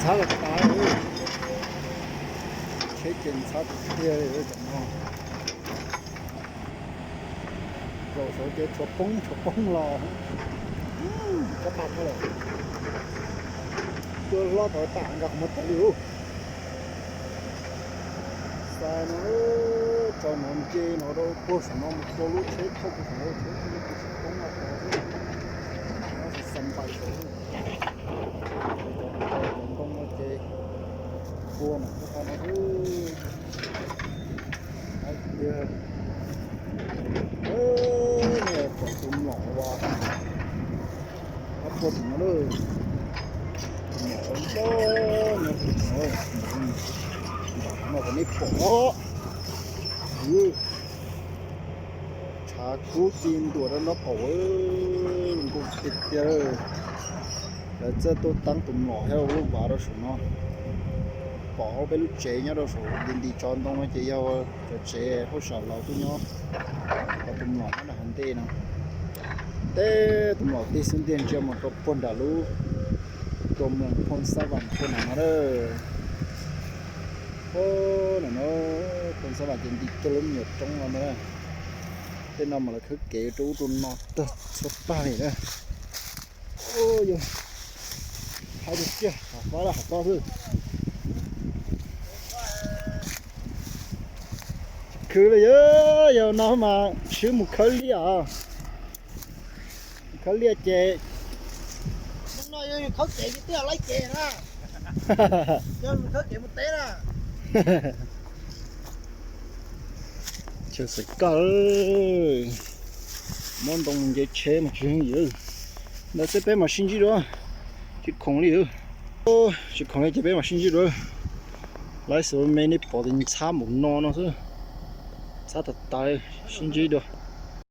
Ntxhab los tas, tsheb ces ntxhab tiag tiag li cov no. Zaum saud ces tshuav poob tshuav poob los, kab pam lawm. Tuaj hlob tau tam nqa qhov muag tag li ub. Xais no, tso no nce no rau puag saum no mus rau lub tsheb thauj puag saum no, tsheb thauj lub tsheb poob no, no xas npais saud. Ntoo no ces puag no, puag qhov no xwb. Hais tias, pom tus mlom uas, puag tim no lawm, tus mlom uas nyob tim no, nram no kom nej pom. Tshav kub ci ntuas rau nraub qaum, zoo nkauj tiag tiag. Lawv txawj tuaj teeb tus mlom thiab lub vas rau saum no. Pom peb lub tsev nyob rau saum nti nti tso ntoo no ces yog cov tsev hauj sam laus tuaj nyob. Cov tus mlom nyob nram hav ntej no. Tej tus mlom tij xwb ntiag ntsia mus rau puag nram lub, rau mus Phoos Xab Vam puag nram no lawm. Puag nram no, Phoos Xab Vam ces nti kiag lub me nyuam roob no ntag na. Tej no mas lawv khawb kev rau ub rau no tag txhua tag li na. Yog hais tiag tiag, hav fab lawm hav fab xwb. Tsis khwv li, yog no mas swb mus khawb liaj os. Khawb liaj ces, no yog khawb kev ces twb laib kev na. Yog khawb kev mus teb na. Chaw xav koj, muab ntoo nce tsheb mas tsis heev li. Ntawd xwb peb mam sib ntsib dua, tsis khoom li. Tsis khoom li ces peb mam sib ntsib dua. Laib xus me nej pom tias ntxhab npaum no no xwb. Ntxhab tas tas, sib ntsib dua.